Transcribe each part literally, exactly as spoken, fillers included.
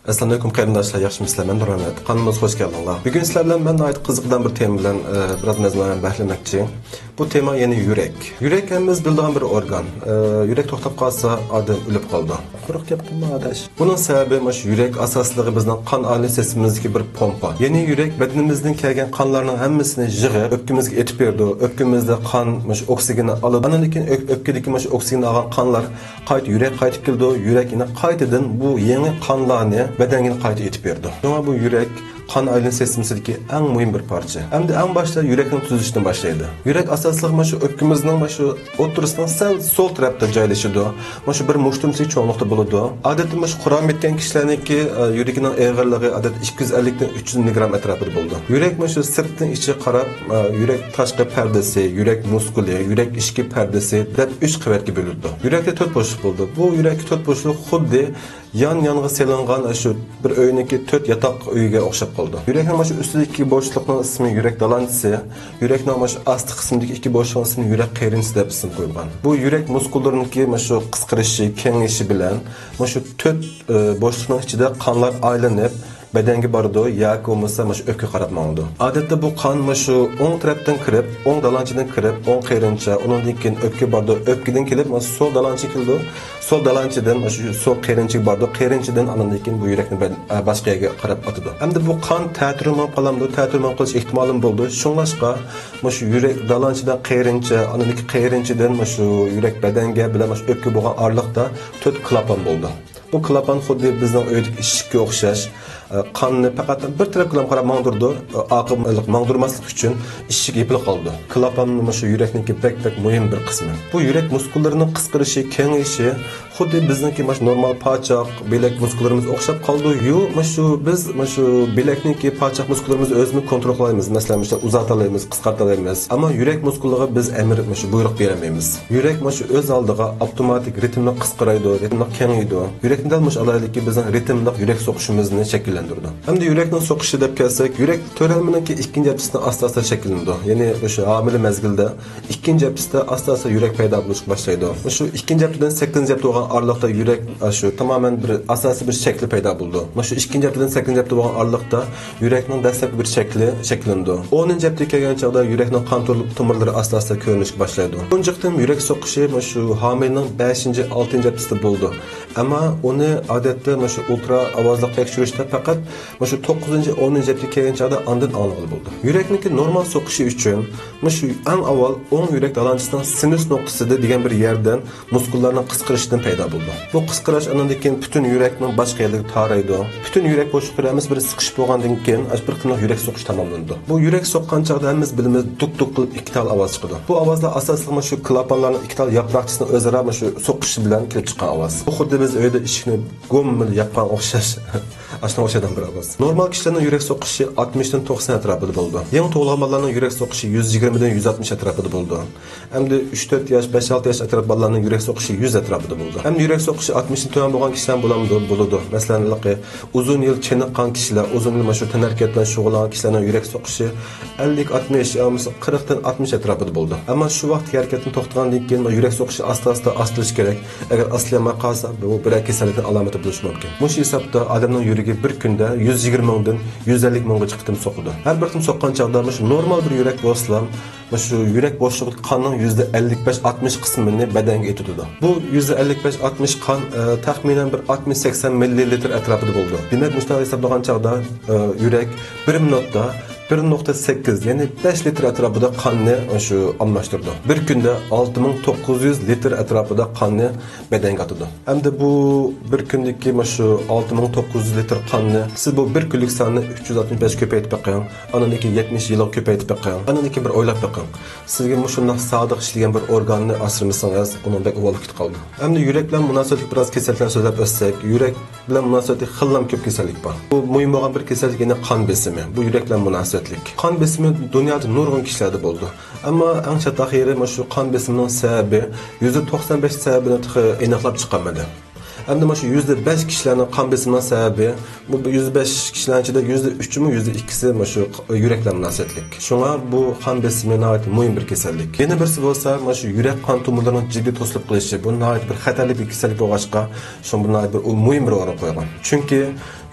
ئەسسالامۇئەلەيكۇم قېرىنداشلار، ياخشىمۇسىلەر؟ مەن نۇرئەمەت. قانىلىمىزغا خوش كەلدىڭلار. بۈگۈن سىلەر بىلەن مەن ناھايىتى قىزىقىدىغان بىر تېما بىلەن، ئە، بىراز مەزمۇنەن بەھرىلىنمەكچى. بۇ تېما يەنى يۈرەك. يۈرەك ھەممىمىز بىلىدىغان بىر ئورگان. ئە، يۈرەك توختاپ قالسا، ئادەم ئۆلۈپ قالىدۇ. قۇرۇق گەپ قىلما، ئاداش. بۇنىڭ سەۋەبى مۇشۇ يۈرەك ئاساسلىقى بىزنىڭ قان ئايلىنىش سىستېمىمىزدىكى بىر پومپا. يەنى يۈرەك بەدىنىمىزدىن كەلگەن قانلارنىڭ ھەممىسىنى يىغىپ، ئۆپكىمىزگە ئېتىپ بېرىدۇ. ئۆپكىمىزدە قان مۇشۇ ئوكسىگېننى ئالىدۇ. ئاندىن كېيىن ئۆپ-، ئۆپكىدىكى مۇشۇ ئوكسىگېننى ئالغان قانلار قايتا يۈرەككە قايتىپ كېلىدۇ. يۈرەك يەنە قايتىدىن بۇ يېڭى قانلارنى بەدەنگە قايتا ئېتىپ بېرىدۇ. شۇڭا بۇ يۈرەك قان ئايلىنىش سىستېمىسىدىكى ئەڭ مۇھىم بىر پارچە. ئەمدى ئەڭ باشتا يۈرەكنىڭ تۈزۈلۈشىدىن باشلايلى. يۈرەك ئاساسلىق مانا شۇ ئۆپكىمىزنىڭ مانا شۇ ئوتتۇرىسىنىڭ سەل سول تەرەپتە جايلىشىدۇ. مانا شۇ بىر مۇشتۇمسىك چوڭلۇقتا بولىدۇ. ئادەتتە مانا شۇ قۇرامى يەتكەن كىشىلەرنىڭكى، ئە، يۈرىكىنىڭ ئېغىرلىقى ئادەتتە ئىككى يۈز ئەللىكتىن ئۈچ يۈز مىللىگرام ئەتراپىدا بولىدۇ. يۈرەك مانا شۇ سىرتتىن ئىچىگە قاراپ، ئە، يۈرەك تاشقى پەردىسى، يۈرەك مۇسكۇلى، يۈرەك ئىچكى پەردىسى دەپ ئۈچ قەۋەتكە بۆلۈنىدۇ. يۈرەكتە تۆت بوشلۇق بولىدۇ. بۇ يۈرەكتە تۆت بوشلۇق خۇددى يان-يانغا سېلىنغان شۇ بىر ئۆينىڭكى تۆت ياتاق ئۆيگە ئوخشاپ قالىدۇ. يۈرەكنىڭ مانا شۇ ئۈستىدىكى بوشلۇقنىڭ ئىسمى يۈرەك دالانچىسى، يۈرەكنىڭ مانا شۇ ئاستى قىسمىدىكى ئىككى بوشلۇقنىڭ ئىسمى يۈرەك قېرىنچىسى دەپ ئىسىم قويۇلغان. بۇ يۈرەك مۇسكۇللىرىنىڭكى مانا شۇ قىسقىرىشى، كېڭىيىشى بىلەن مانا شۇ تۆت، ئە، بوشلۇقنىڭ ئىچىدە قانلار ئايلىنىپ، بەدەنگە بارىدۇ ياكى بولمىسا مانا شۇ ئۆپكىگە قاراپ ماڭىدۇ. ئادەتتە بۇ قان مانا شۇ ئوڭ تەرەپتىن كىرىپ، ئوڭ دالانچىدىن كىرىپ، ئوڭ قېرىنچە، ئۇنىڭدىن كېيىن ئۆپكە بارىدۇ، ئۆپكىدىن كېلىپ مانا شۇ سول دالانچىغا كېلىدۇ. سول دالانچىدىن مانا شۇ سول قېرىنچىگە بارىدۇ، قېرىنچىدىن ئاندىن كېيىن بۇ يۈرەكنى بە-، ئە، باشقا يەرگە قاراپ ئاتىدۇ. ئەمدى بۇ قان تەتۈر مېڭىپ قالامدۇ؟ تەتۈر مېڭىپ قېلىش ئېھتىمالىمۇ بولىدۇ. شۇڭلاشقا مانا شۇ يۈرەك دالانچىدىن قېرىنچە، ئاندىن كېيىن قېرىنچىدىن مانا شۇ يۈرەك بەدەنگە بىلەن مانا شۇ ئۆپكە بولغان ئارىلىقتا تۆت كلاپان بولىدۇ. بۇ كلاپان خۇددى بىزنىڭ ئۆيدىكى ئىشىككە ئوخشاش. ئە، قاننى پەقەت بىر تەرەپكىلا قاراپ ماڭدۇرىدۇ. ئە، ئاقىملىق ماڭدۇرماسلىق ئۈچۈن ئىشىك يېپىلىپ قالىدۇ. كلاپان مانا شۇ يۈرەكنىڭكى بەك، بەك مۇھىم بىر قىسمى. بۇ يۈرەك مۇسكۇللىرىنىڭ قىسقىرىشى، كېڭىيىشى خۇددى بىزنىڭكى مانا شۇ نورمال پاچاق، بىلەك مۇسكۇللىرىمىز ئوخشاپ قالىدۇ. يۇ، مانا شۇ بىز مانا شۇ بىلەكنىڭكى پاچاق مۇسكۇللىرىمىزنى ئۆزىمىز كونترول قىلالايمىز. مەسىلەن، مۇشۇنداق ئۇزارتالايمىز، قىسقارتالايمىز. ئەمما يۈرەك مۇسكۇلىغا بىز ئەمر، مانا شۇ بۇيرۇق بېرەلمەيمىز. يۈرەك مانا شۇ ئۆز ئالدىغا ئاپتوماتىك رىتىملىق قىسقىرايدۇ، رىتىملىق كېڭىيىدۇ. يۈرەكنى دەل مۇشۇ ئالاھىدىلىكى بىزنىڭ رىتىملىق يۈرەك سوقۇشىمىزنى شەكىللەندۈرىدۇ. ئەمدى يۈرەكنىڭ سوقۇشى دەپ كەلسەك، يۈرەك تۆرەلمىنىڭكى ئىككىنچى ھەپتىسىدىن ئاستا-ئاستا شەكىللىنىدۇ. يەنى مۇشۇ ھامىلە مەزگىلدە ئىككىنچى ھەپتىسىدە ئاستا-ئاستا يۈرەك پەيدا بولۇشقا باشلايدۇ. مۇشۇ ئىككىنچى ھەپتىدىن سەككىزىنچى ھەپتە بولغان ئارىلىقتا يۈرەك، ئاشۇ تامامەن بىر ئاساسىي بىر شەكلى پەيدا بولىدۇ. مۇشۇ ئىككىنچى ھەپتىدىن سەككىزىنچى ھەپتە بولغان ئارىلىقتا يۈرەكنىڭ دەسلەپكى بىر شەكلى شەكىللىنىدۇ. ئونىنچى ھەپتىگە كەلگەن چاغدا يۈرەكنىڭ قان تور-، تومۇرلىرى ئاستا-ئاستا كۆرۈنۈشكە باشلايدۇ. تۇنجى قېتىم يۈرەك سوقۇشى مۇشۇ ھامىلىنىڭ بەشىنچى، ئالتىنچى ھەپتىسىدە بولىدۇ. ئەمما ئۇنى ئادەتتە مۇشۇ ئۇلترا ئاۋازلىق تەكشۈرۈشتە پەقەت مۇشۇ توققۇزىنچى، ئونىنچى ھەپتىگە كەلگەن چاغدا ئاندىن ئاڭلىغىلى بولىدۇ. يۈرەكنىڭكى نورمال سوقۇشى ئۈچۈن مۇشۇ ئەڭ ئاۋۋال ئوڭ يۈرەك دالانچىسىنىڭ سىنۇس نۇقتىسىدا دېگەن بىر يەردىن مۇسكۇللارنىڭ قىسقىرىشىدىن پەيدا بولىدۇ. بۇ قىسقىرىش ئاندىن كېيىن پۈتۈن يۈرەكنىڭ باشقا يەرلىرىگە تارايدۇ. پۈتۈن يۈرەك بوشلۇقلىرى ھەممىسى بىر سىقىشىپ بولغاندىن كېيىن، ئاشۇ بىر قېتىملىق يۈرەك سوقۇش تاماملىنىدۇ. بۇ يۈرەك سوققان چاغدا ھەممىمىز بىلىمىز، دۇك-دۇك قىلىپ ئىككى تال ئاۋاز چىقىدۇ. بۇ ئاۋازلار ئاساسلىقى مانا شۇ كلاپانلارنىڭ ئىككى تال ياپراقچىسىنىڭ ئۆزئارا مانا شۇ سوقۇشى بىلەن كېلىپ چىققان ئاۋاز. بۇ خۇددى بىز ئۆيدە ئىشىكنى گوممىلا ياپقان ئوخشاش، ئاشۇنىڭغا ئوخشايدىغان بىر ئاۋاز. نورمال كىشىلەرنىڭ يۈرەك سوقۇشى ئاتمىشتىن توقسان ئەتراپىدا بولىدۇ. يېڭى تۇغۇلغان بالىلارنىڭ يۈرەك سوقۇشى يۈز يىگىرمىدىن يۈز ئاتمىش ئەتراپىدا بولىدۇ. ئەمدى ئۈچ تۆت ياش، بەش ئالتە ياش ئەتراپ بالىلارنىڭ يۈرەك سوقۇشى يۈز ئەتراپىدا بولىدۇ. ئەمدى يۈرەك سوقۇشى ئاتمىشتىن تۆۋەن بولغان كىشىلەر بولامدۇ؟ بولىدۇ. مەسىلەن، ھېلىقى ئۇزۇن يىل چېنىققان كىشىلەر، ئۇزۇن يىل مانا شۇ تەنھەرىكەت بىلەن شۇغۇللانغان كىشىلەرنىڭ يۈرەك سوقۇشى ئەللىك ئاتمىش يا بولمىسا قىرىقتىن ئاتمىش ئەتراپىدا بولىدۇ. ئەمما شۇ ۋاقىت ھەرىكەتتىن توختىغاندىن كېيىن يۈرەك سوقۇشى ئاستا-ئاستا ئاستىلىشى كېرەك. ئەگەر ئاستىلىيالماي قالسا، بۇ بىرەر كېسەللىكنىڭ ئالامىتى بولۇشى مۇمكىن. مۇشۇ ھېسابتا ئادەمنىڭ يۈرىكى بىر كۈندە يۈز يىگىرمە مىڭدىن يۈز ئەللىك مىڭغىچە قېتىم سوقىدۇ. ھەر بىر قېتىم سوققان چاغدا مۇشۇ نورمال بىر يۈرەك بولسىلا، مۇشۇ يۈرەك بوشلۇقىدىكى قاننىڭ يۈزدە ئەللىك بەش ئاتمىش قىسمىنى بەدەنگە ئېتىدۇ. بۇ يۈزدە ئەللىك بەش ئاتمىش قان، ئە، تەخمىنەن بىر ئاتمىش سەكسەن مىللىلىتىر ئەتراپىدا بولىدۇ. دېمەك، مۇشۇنداق ھېسابلىغان چاغدا، ئە، يۈرەك بىر مىنۇتتا بىر نۇقتا سەككىز، يەنى بەش لىتىر ئەتراپىدا قاننى شۇ ئالماشتۇرىدۇ. بىر كۈندە ئالتە مىڭ توققۇز يۈز لىتىر ئەتراپىدا قاننى بەدەنگە ئاتىدۇ. ئەمدى بۇ بىر كۈندىكى مانا شۇ ئالتە مىڭ توققۇز يۈز لىتىر قاننى سىز بۇ بىر كۈنلۈك ساننى ئۈچ يۈز ئاتمىش بەش كۆپەيتىپ بېقىڭ. ئاندىن كېيىن يەتمىش يىلغا كۆپەيتىپ بېقىڭ. ئاندىن كېيىن بىر ئويلاپ بېقىڭ. سىزگە مۇشۇنداق سادىق ئىشلىگەن بىر ئورگاننى ئاسرىمىسىڭىز، ئۇنىڭ بەك ئاۋۋال ۋاقتى قالدى. ئەمدى يۈرەك بىلەن مۇناسىۋەتلىك بىراز كېسەللىكلەرنى سۆزلەپ ئۆتسەك، يۈرەك بىلەن مۇناسىۋەتلىك خېلىلا كۆپ كېسەللىك بار. بۇ مۇھىم بولغان بىر كېسەللىك، يەنى قان بېسىمى. بۇ يۈرەك بىلەن مۇناسىۋەتلىك. قان بېسىمى دۇنيادا نۇرغۇن كىشىلەردە بولىدۇ. ئەمما ئەڭ چاتاق يېرى، مانا شۇ قان بېسىمىنىڭ سەۋەبى، يۈزدە توقسان بەش سەۋەبىنى تېخى ئېنىقلاپ چىقالمىدى. ئەمدى مانا شۇ يۈزدە بەش كىشىلەرنىڭ قان بېسىمىنىڭ سەۋەبى، بۇ يۈز بەش كىشىلەرنىڭ ئىچىدە يۈزدە ئۈچىمۇ، يۈزدە ئىككىسى مانا شۇ يۈرەك بىلەن مۇناسىۋەتلىك. شۇڭا بۇ قان بېسىمى ناھايىتى مۇھىم بىر كېسەللىك. يەنە بىرسى بولسا، مانا شۇ يۈرەك قان تومۇرلىرىنىڭ جىددىي توسۇلۇپ قېلىشى. بۇ ناھايىتى بىر خەتەرلىك بىر كېسەللىك بولغاچقا، شۇڭا بۇ ناھايىتى بىر مۇھىم بىر ئورۇن قويغان. چۈنكى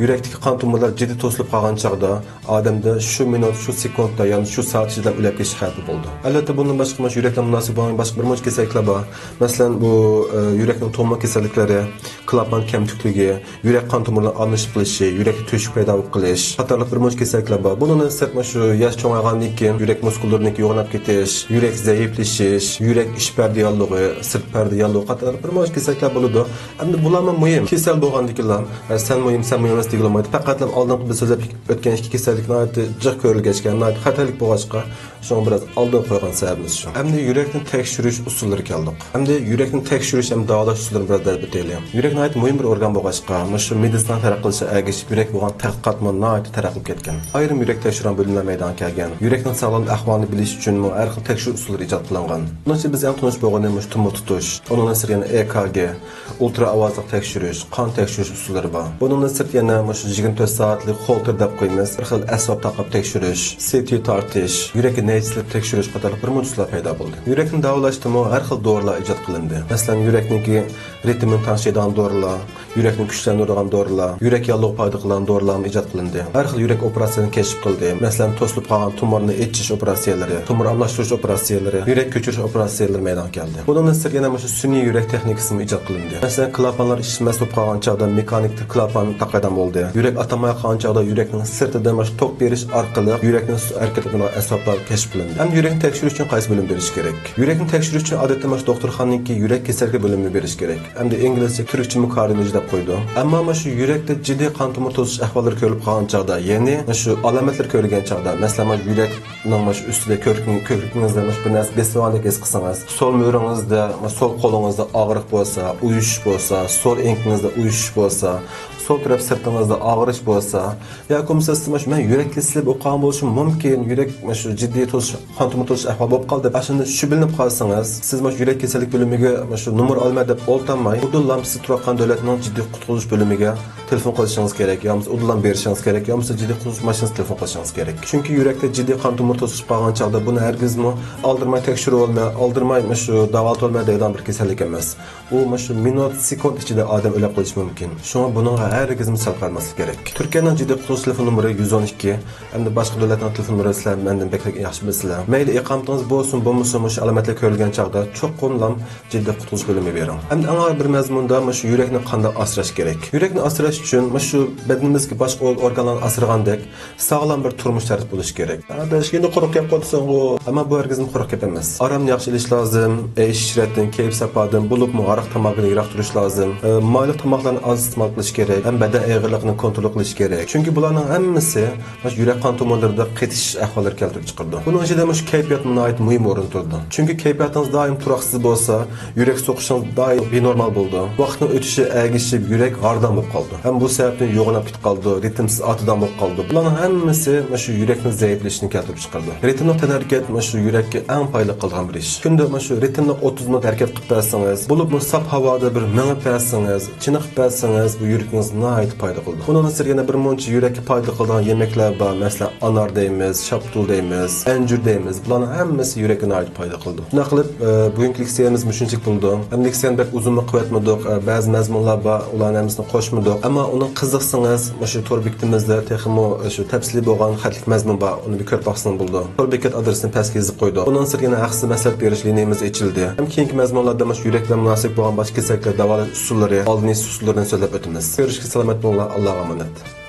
يۈرەكتىكى قان تومۇرلار جىددىي توسۇلۇپ قالغان چاغدا، ئادەمدە شۇ مىنۇت، شۇ سېكۇنتتا، يەنى شۇ سائەت ئىچىدە ئۆلۈپ كېتىش خەۋپى بولىدۇ. ئەلۋەتتە، بۇندىن باشقا مانا شۇ يۈرەكنىڭ مۇناسىۋىتى بولغان باشقا بىر مۇنچە كېسەللىكلەر بار. مەسىلەن، بۇ، ئە، يۈرەكنىڭ تومۇر كېسەللىكلىرى، كلاپان كەمتۈكلۈكى، يۈرەك قان تومۇرلىرىنىڭ ئالمىشىپ قېلىشى، يۈرەكتە تۆشۈك پەيدا بولۇپ قېلىش قاتارلىق بىر مۇنچە كېسەللىكلەر بار. بۇنىڭدىن سىرت، مانا شۇ ياش چوڭايغاندىن كېيىن يۈرەك مۇسكۇللىرىنىڭكى يوغىناپ كېتىش، يۈرەك زەئىپلىشىش، يۈرەك ئىچ پەردە ياللۇغى، سىرت پەردە ياللۇغى قاتارلىق بىر مۇنچە كېسەللىكلەر بولىدۇ. ئەمدى بۇلارمۇ مۇھىم. كېسەل بولغاندىكىنلا، ئە، سەن مۇھىم، سەن مۇھىم ئەمەس دېگىلى بولمايدۇ. پەقەتلا ئالدىنقى بىز سۆزلەپ ئۆتكەن ئىككى كېسەللىك ناھايىتى جىق كۆرۈلگەچكە، ناھايىتى خەتەرلىك بولغاچقا، شۇڭا بىراز ئالدىغا قويغان سەۋەبىمىز شۇ. ئەمدى يۈرەكنى تەكشۈرۈش ئۇسۇللىرىغا كەلدۇق. ئەمدى يۈرەكنى تەكشۈرۈش ھەم داۋالاش ئۇسۇللىرىنى بىراز دەپ ئۆتەيلى. يۈرەك ناھايىتى مۇھىم بىر ئورگان بولغاچقا، مۇشۇ مېدىتسىنا تەرەققىي قىلىشىغا ئەگىشىپ يۈرەك بولغان تەتقىقاتمۇ ناھايىتى تەرەققىي قىلىپ كەتكەن. ئايرىم يۈرەك تەكشۈرىدىغان بۆلۈملەر مەيدانغا كەلگەن. يۈرەكنىڭ ساغلام ئەھۋالىنى بىلىش ئۈچۈنمۇ ھەر خىل تەكشۈرۈش ئۇسۇللىرى ئىجاد قىلىنغان. بۇنىڭ ئىچىدە بىز ئەڭ تونۇش بولغىنى مۇشۇ تومۇر تۇتۇش. ئۇنىڭدىن سىرت يەنە ئېكاگې، ئۇلترا ئاۋازلىق تەكشۈرۈش، قان تەكشۈرۈش ئۇسۇللىرى بار. بۇنىڭدىن سىرت يەنە مۇشۇ يىگىرمە تۆت سائەتلىك خولتېر دەپ قويىمىز، بىر خىل ئەسۋاب تاقاپ تەكشۈرۈش، سىتى تارتىش، يۈرەككە نەيچە سېلىپ تەكشۈرۈش قاتارلىق بىر مۇنچە ئۇسۇللار پەيدا بولدى. يۈرەكنى داۋالاشتىمۇ ھەر خىل دورىلار ئىجاد قىلىندى. مەسىلەن، يۈرەكنىڭكى رىتىمىنى تەڭشەيدىغان دورىلار، يۈرەكنى كۈچلەندۈرىدىغان دورىلار، يۈرەك ياللۇغى پايدا قىلىدىغان دورىلارمۇ ئىجاد قىلىندى. ھەر خىل يۈرەك ئوپېراتسىيەسىنى كەشىپ قىلدى. مەسىلەن، توسۇلۇپ قالغان تومۇرنى ئېچىش ئوپېراتسىيەلىرى، تومۇر ئالماشتۇرۇش ئوپېراتسىيەلىرى، يۈرەك كۆچۈرۈش ئوپېراتسىيەلىرى مەيدانغا كەلدى. بۇنىڭدىن سىرت يەنە مۇشۇ سۈنئىي يۈرەك تېخنىكىسىمۇ ئىجاد قىلىندى. مەسىلەن، كلاپانلار ئىشلىمەس بولۇپ قالغان چاغدا مېخانىك كلاپان تاقايدىغان بولدى. يۈرەك ئاتالماي قالغان چاغدا يۈرەكنىڭ سىرتىدىن مۇشۇ توك بېرىش ئارقىلىق يۈرەكنى ھەرىكەتلەندۈرىدىغان ئەسۋابلار كەشىپ قىلىندى. ئەمدى يۈرەكنى تەكشۈرۈش ئۈچۈن قايسى بۆلۈم بېرىش كېرەك؟ يۈرەكنى تەكشۈرۈش ئۈچۈن ئادەتتە مۇشۇ دوختۇرخانىنىڭكى يۈرەك كېسەللىكى بۆلۈمىنى بېرىش كېرەك. ئەمدى ئىنگلىزچە، تۈركچىمۇ كاردىيولوگىيە دەپ قويىدۇ. ئەمما مانا شۇ يۈرەكتە جىددىي قان تومۇر توسۇش ئەھۋاللىرى كۆرۈلۈپ قالغان چاغدا، يەنى مانا شۇ ئالامەتلەر كۆرۈلگەن چاغدا، مەسىلەن، مانا شۇ يۈرەكنىڭ مانا شۇ ئۈستىدە كۆكرىكىڭ-، كۆكرىكىڭىزدە مانا شۇ بىر نەرسە بېسىۋالغاندەك ھېس قىلسىڭىز، سول مۈرىڭىزدە، مانا سول قولىڭىزدا ئاغرىق بولسا، ئۇيۇشۇش بولسا، سول ئېڭىكىڭىزدە ئۇيۇشۇش بولسا، سول تەرەپ سىرتىڭىزدا ئاغرىش بولسا، ياكى بولمىسا سىز مانا شۇ مەن يۈرەك كېسىلى بولۇپ قالغان بولۇشۇم مۇمكىن، يۈرەك مانا شۇ جىددىي توسۇش، قان تومۇر توسۇش ئەھۋال بولۇپ قالدى دەپ ئاشۇندىن شۈبھىلىنىپ قالسىڭىز، سىز مانا شۇ يۈرەك كېسەللىك بۆلۈمىگە مانا شۇ نومۇر ئالىمەن دەپ ئولتۇرماي، ئۇدۇللا سىز تۇرۇۋاتقان دۆلەتنىڭ جىددىي قۇتقۇزۇش بۆلۈمىگە تېلېفون قىلىشىڭىز كېرەك، يا بولمىسا ئۇدۇللا بېرىشىڭىز كېرەك، يا بولمىسا جىددىي قۇتقۇزۇش ماشىنىسىغا تېلېفون قىلىشىڭىز كېرەك. چۈنكى يۈرەكتە جىددىي قان تومۇر توسۇلۇپ قالغان چاغدا بۇنى ھەرگىزمۇ ئالدىرىماي تەكشۈرۈۋالماي، ئالدىرىماي مانا شۇ داۋالىتىۋالماي دەيدىغان بىر كېسەللىك ئەمەس. ئۇ مۇشۇ مىنۇت، سېكۇنت ئىچىدە ئادەم ئۆلۈپ قېلىشى مۇمكىن. شۇڭا بۇنىڭغا ھەرگىزمۇ سەل قارىماسلىق كېرەك. تۈركىيەنىڭ جىددىي قۇتقۇزۇش تېلېفون نومۇرى يۈز ئون ئىككى. ئەمدى باشقا دۆلەتنىڭ تېلېفون نومۇرى سىلەر مەندىن بەكرەك ياخشى بىلىسىلەر. مەيلى ئىقامىتىڭىز بولسۇن، بولمىسۇن، مۇشۇ ئالامەتلەر كۆرۈلگەن چاغدا چوقۇملا جىددىي قۇتقۇزۇش بۆلۈمىگە بېرىڭ. ئەمدى ئەڭ ئاخىر بىر مەزمۇندا مۇشۇ يۈرەكنى قانداق ئاسراش كېرەك؟ يۈرەكنى ئاسراش ئۈچۈن مۇشۇ بەدىنىمىزدىكى باشقا ئور-، ئورگانلارنى ئاسرىغاندەك، ساغلام بىر تۇرمۇش شەرت بولۇشى كېرەك. ئاداش، يەنە قۇرۇق گەپ قىلىۋاتىسەنغۇ. ئەمما بۇ ھەرگىزمۇ قۇرۇق گەپ ئەمەس. ئارامنى ياخشى ئېلىش لازىم، ئىچىش ئىچىشتىن، كەيپ ساپادىن، بولۇپمۇ ھاراق تاماكىنى يىراق تۇرۇش لازىم. ئە، مايلىق تاماقلارنى ئاز ئىستېمال قىلىش كېرەك ھەم بەدەن ئېغىرلىقىنى كونترول قىلىش كېرەك. چۈنكى بۇلارنىڭ ھەممىسى مۇشۇ يۈرەك قان تومۇرلىرىدا قېتىشىش ئەھۋاللىرى كەلتۈرۈپ چىقىرىدۇ. بۇنىڭ ئىچىدە مۇشۇ كەيپىياتمۇ ناھايىتى مۇھىم ئورۇندا تۇرىدۇ. چۈنكى كەيپىياتىڭىز دائىم تۇراقسىز بولسا، يۈرەك سوقۇشىڭىز دائىم بىنورمال بولىدۇ. ۋاقىتنىڭ ئۆتۈشى ئەگىشىپ يۈرەك ھاردان بولۇپ قالىدۇ. ھەم بۇ سەۋەبتىن يوغىناپ كېتىپ قالىدۇ، رىتىمسىز ئاتىدان بولۇپ قالىدۇ. بۇلارنىڭ ھەممىسى مۇشۇ يۈرەكنىڭ زەئىپلىشىشىنى كەلتۈرۈپ چىقىرىدۇ. رىتىملىق تەنھەرىكەت مۇشۇ يۈرەككە ئەڭ پايدىلىق قىلىدىغان بىر ئىش. كۈندە مۇشۇ رىتىملىق ئوتتۇز مىنۇت ھەرىكەت قىلىپ بەرسىڭىز، بولۇپمۇ ساپ ھاۋادا بىر مېڭىپ بەرسىڭىز، چېنىقىپ بەرسىڭىز، بۇ يۈرىكىڭىزگە ناھايىتى پايدا قىلىدۇ. بۇنىڭدىن سىرت يەنە بىر مۇنچە يۈرەككە پايدا قىلىدىغان يېمەكلەر بار. مەسىلەن، ئانار دەيمىز، شاپتۇل دەيمىز، ئەنجۈر دەيمىز. بۇلارنىڭ ھەممىسى يۈرەككە ناھايىتى پايدا قىلىدۇ. شۇنداق قىلىپ، ئە، بۈگۈنكى لېكسىيەمىز مۇشۇنچىلىك بولىدۇ. ئەمدى لېكسىيەنى بەك ئۇزۇنمۇ قىلىۋەتمىدۇق. ئە، بەزى مەزمۇنلار بار، ئۇلارنىڭ ھەممىسىنى قوشمىدۇق. ئەمما ئۇنىڭ قىزىقسىڭىز، مۇشۇ تور بېكىتىمىزدە تېخىمۇ شۇ تەپسىلىي بولغان خەتلىك مەزمۇن بار. ئۇنى بىر كۆرۈپ باقسىڭىز بولىدۇ. تور بېكەت ئادرېسىنى پەسكە يېزىپ قويدۇق. ئۇنىڭ سىرتىدا يەنە ھەقسىز مەسلىھەت بېرىش لىنىيىمىز ئېچىلدى. ھەم كېيىنكى مەزمۇنلاردا مۇشۇ يۈرەك بىلەن مۇناسىۋەت بولغان باشقا كېسەللىكلەر داۋالاش ئۇسۇللىرى، ئالدىنى ئېلىش ئۇسۇللىرىنى سۆزلەپ ئۆتىمىز. كۆرۈشكىچە سالامەت بولۇڭلار، ئاللاغا ئامانەت.